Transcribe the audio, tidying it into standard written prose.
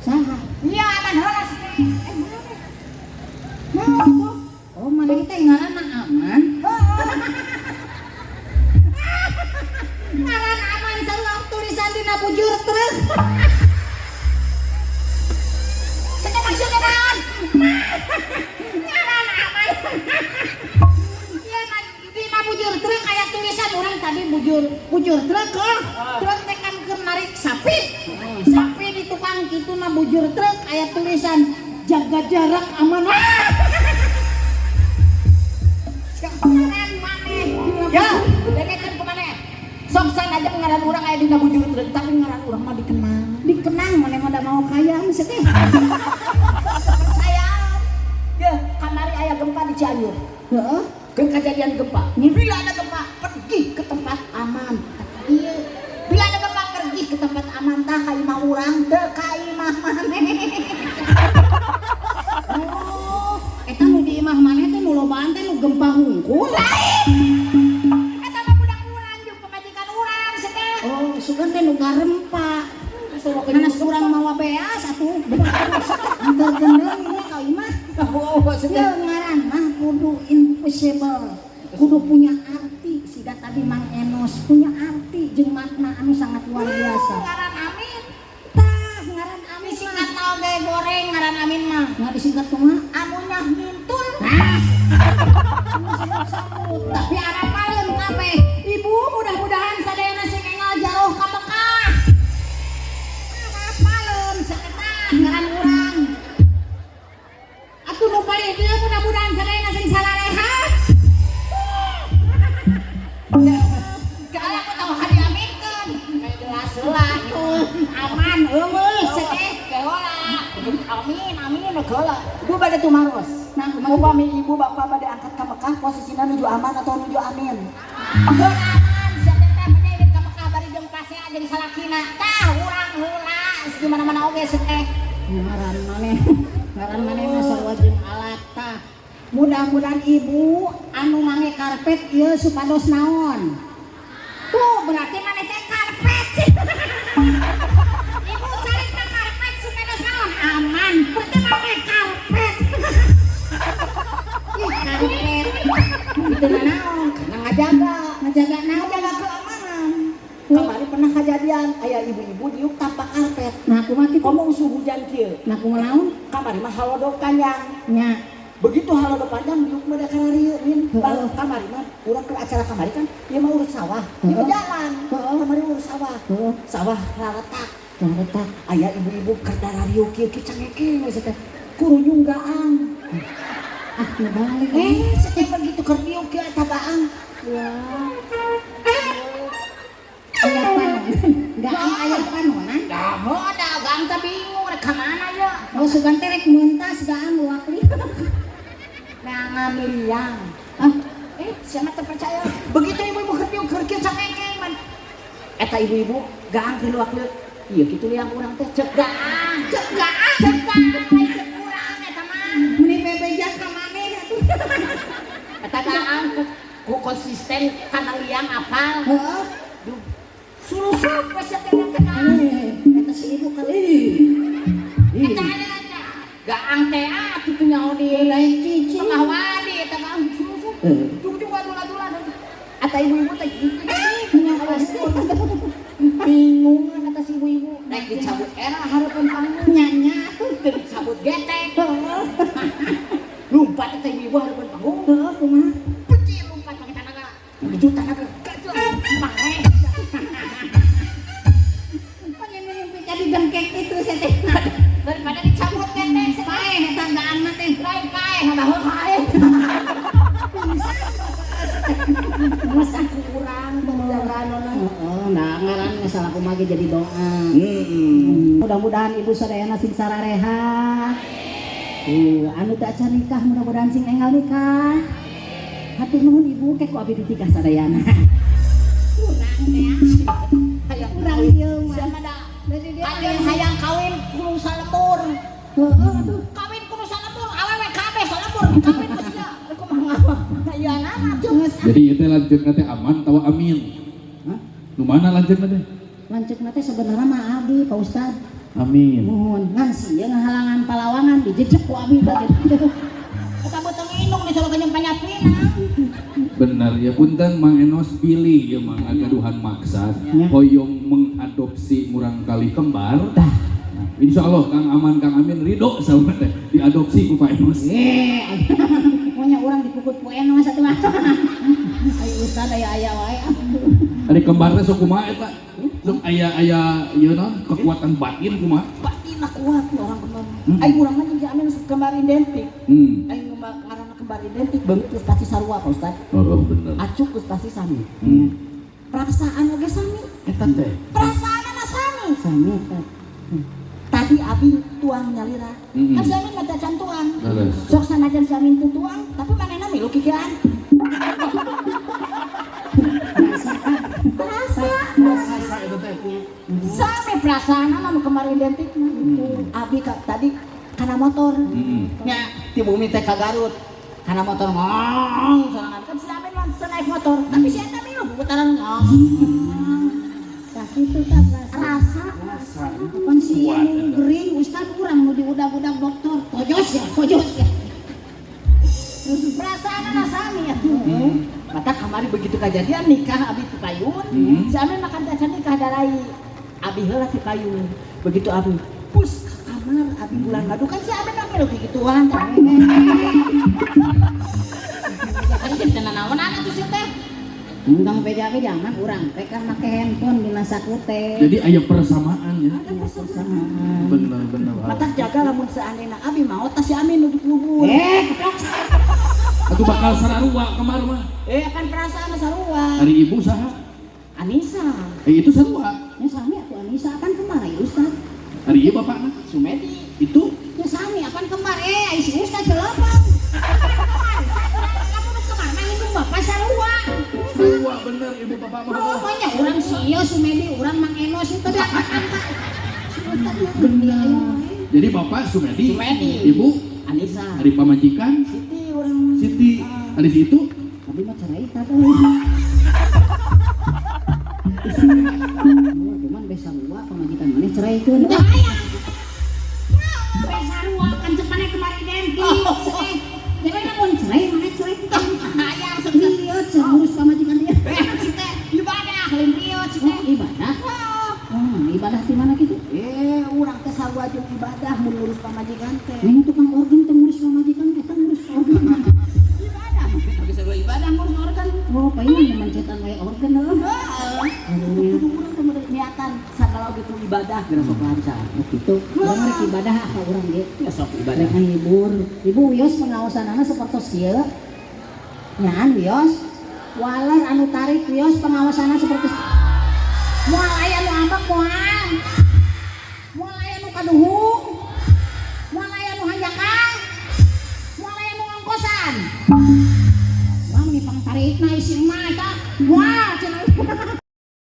Saha? Iya, aman heula sih. Eh, Nah, tuh. Oh, maneh teh ngaranna Aman. Ngaran Aman sarua tulisan dina bujur truk. Sete maksudna naon? Ngaran Aman. Iya, dina bujur truk aya tulisan urang tadi bujur bujur truk heuh. Truk teh kan keur narik sapi. Sapi di tukang kitu na bujur truk aya tulisan jaga jarak aman. Ngaran maneh. Ya, dengekeun ku maneh. Sok sanajan ngaran urang aya dina bujur truk, tapi ngaran urang mah dikenang. Dikenang maneh mah da mau kaya geus teh. Percaya. Ya, kamari aya gempa di Cianjur. Heeh. Ke kejadian gempa. Bila ada gempa, pergi ke tempat aman. Iya. Bila ada gempa, pergi ke tempat aman. Tah ka imah urang, teu ka imah maneh. Oh, eta nu di imah maneh teh nu lobaan teh nu gempa hungkul. Lain. Eta mah budak urang jeung pamajikan urang sih teh. Oh, sugan teh nu garempa. Nanas urang mawa beas atuh. Antar gendeng nya ka imah. Oh, Ya ngaran mah kudu impossible. Kudu punya arti. Siga tadi Mang Enos punya arti jeung makna anu sangat luar biasa. Ngaran Amin. Tah ngaran Amin Disingkat mah. oge goreng ngaran Amin mah. Nggak disingkat kumaha? Amunah mintul. Ah. Tapi arapaleun kabeh. Ibu mudah-mudahan sadayana sing enggal jauh ka Mekah. Arapaleun saeta ngaran urang. Atuh nu palih dieu mudah-mudahan sadayana sing sararehat. Kalau aku tahu hari aminkeun. Jelas heula tuh. Aman eueuh teh. Heula. Amin, amin heula. Ibu bade tumaros. Nah, kumaha? Upami ibu bapak bade angkat ka Mekah posisina nuju aman atau nuju amin? Keur aman sia teh meni ka Mekah bari jeung pasea jeung salakina. Tah urang heula di mana-mana oge sia teh. Ngaran maneh. Ngaran maneh mah sarua jeung alat tah. Mudah-mudahan ibu anu ngangge karpet ieu supados naon. Tuh berarti maneh teh karpet sih. Ibu cari na karpet supados naon? Aman. Berarti maneh karpet. Ih, karpet. Itu naon? Karena ngajaga. Ngajaga naon? Ngajaga keamanan. Kamari pernah kejadian aya ibu-ibu diuk tanpa karpet. Nah, kumaha kitu? Ngomong suhu hujan kieu. Nah, kumaha naon? Kamari mah halodo panjang. Nya. Begitu halodo panjang diuk mah da kararieu min. Heeh. Kamari mah urang ke acara kamari kan ieu mah urus sawah. Ieu mah Heeh. jalan. Heeh. Kamari urus sawah. Heeh. Sawah raratak. Retak. Aya ibu-ibu keur dararieu kieu kieu cangeke we teh. Kurunyung gaang. Ah, nu balik. Eh, setiap begitu keur diuk kieu eta gaang. Wah. Aya panon. Gaang aya panonan. Dah modal gaang teh bingung rek ka mana ya. Oh, sugan teh rek meuntas gaang luak li. Neangan liang. Ah, Eh, siapa terpercaya? Begitu ibu-ibu keur diuk keur kieu cangeke man. Eta ibu-ibu gaang keur luak liuk. Iya kitu liang urang teh cek gaang. Cek gaang. Cek gaang lain cek urang eta mah. Meni bebeja ka maneh atuh. Eta gaang ku konsisten kana liang apal. Heeh. Sulusup we sia teh teh gaang. Eh, eta si ibu kali. Eta ada eta. Gaang teh ah kitu nyaho di Lain cici. tengah wadi eta gaang sulusup. Ujung-ujung adul-adulan. Eta ibu-ibu teh gitu. Nya pasti. Bingung kata si ibu-ibu. Naik dicabut era hareupeun panggung. Nya nya atuh. Teu dicabut getek. Heeh. Lompat eta ibu-ibu hareupeun panggung. Heeh, kumaha? Pecil lompat pakai tanaga. Menuju tanaga gajah. Paeh. Pengen mimpi jadi dengkek itu saya teh. Daripada dicabut getek. Paeh eta gaang mah teh. Lain paeh ngabaheu paeh. Masa Kurang penjagaan. Heeh, nah ngaran masalah kumaha ge jadi doa. Mudah-mudahan ibu sadayana sing sararehat. Anu teu acan nikah mudah-mudahan sing enggal nikah. Hatur nuhun ibu ke ku abi ditikah sadayana. Kurang teh. Hayang Kurang ieu mah. Siapa da? Dari dia Hayang hayang kawin kudu salembur. Heeh atuh. Kawin kudu salembur, awewe kabeh salembur, kawin ku sia. Kumaha Hayangan atuh. Geus Jadi itu lanceukna teh aman atawa amin? Hah? Nu mana lanceukna teh? Lanceukna teh sebenarnya mah abdi Pak Ustad. Amin. Muhun ngan sieun ngahalangan palawangan dijejek ku abi teh. Eta beuteung indung disorokeun jeung panyapina. Benar ya, punten Mang Enos bilih ya Mang agaduhan maksad Ya. hoyong mengadopsi murang kali kembar. Tah. Nah, insya Allah Kang Aman Kang Amin ridho sama teh diadopsi ku Pak Enos. Eh, pokoknya urang dipukul ku Enos atuh mah. Ayo ustad aya aya wae. Ari kembarna sok kumaha eta? Sok aya aya ieu naon kekuatan batin kumaha? Batinna kuat nih orang kembar. Hmm. Aing urang mah jeung si Amin kembar identik. Aing ngaranna kembar identik beungeut geus pasti sarua Pak Ustad. Oh, bener. Acuk geus pasti sami. Perasaan oge sami. Eta teh. Perasaanna sami. Sami teh. Tadi abi tuang nyalira. Kan si Amin mah teu can tuang. Leres. Sok sanajan si Amin teu tuang, tapi manehna milu kikieuan. Rasa. Rasa eta teh. Sami perasaan nu kembar identik mah. Abi ka, tadi kana motor. Nya ti bumi teh ka Garut. Kana motor ngong sorangan kan si Amin mah teu naik motor, tapi si eta milu putaran ngong. Tah kitu tah perasaan. Rasa. Rasa. Pan si Kuat, nu eta. gering ustad urang nu diudag-udag dokter. Tojos ya, tojos ya. Perasaan sami atuh. Mata kamari begitu kejadian nikah abi ti payun, si Amin makan teh can nikah darai. Abi heula ti payun. Begitu abi pus ke kamar abi bulan madu kan si Amin mah milu kikituan. Kan jadi naonan atuh si teh. Undang beja-beja mah urang teh kan make handphone dina saku teh. Jadi aya persamaan ya. Ada persamaan. Bener bener. Mata jaga lamun seandainya abi mau tas si Amin nu dikubur. Eh, keplok. Atuh bakal sararua kemar mah. Eh kan perasaan sarua. Ari ibu saha? Anissa, Eh itu sarua. Ya sami atuh Anissa kan kembar ya ustad. Ari ieu bapakna. Sumedi. Itu Ya sami apan kembar eh ai si ustad celopong. Kamu nu kembar mah indung bapak sarua. dua bener ibu bapak mah. Pokoknya urang si ieu Sumedi, urang Mang Enos itu dah angka. Si ustad mah Bener. Jadi bapak Sumedi, Sumedi. Ibu Anissa. Ari pamajikan Siti urang. Siti, ari si itu Abi mah cerai tah euy. Oh, cuman beh sarua pamajikan maneh ceraikeun. Teu aya. Beh sarua kan cek maneh kembar identik. Eh, jadi lamun cerai maneh cerai teh. Aya Riot ngurus pamajikan dia. Eh si teh ibadah lain riot si Oh, teh. ibadah. Oh, ibadah di mana gitu? Eh urang teh sarua jeung ibadah mun ngurus pamajikan teh. Neng tukang organ teh ngurus pamajikan eta ngurus organ. Ibadah, tapi sarua ibadah ngurus organ. Oh, paling mencetan wae organ heuh. Heeh. Kudu urang teh mere niatan sagala oge ku ibadah geura sok lancar. Oh gitu. Urang rek ibadah ka urang ge. Ya sok ibadah. Rek ngahibur. Ibu wios pengaosanana sapertos kieu. Nyaan wios. Waler anu tarik wios pengawasanna seperti moal aya nu ambek moal. Moal aya nu kaduhung. Moal aya nu hanjakal. Moal aya nu ngongkosan. Mah meni pangtarikna isi emak eta. Moal cenah.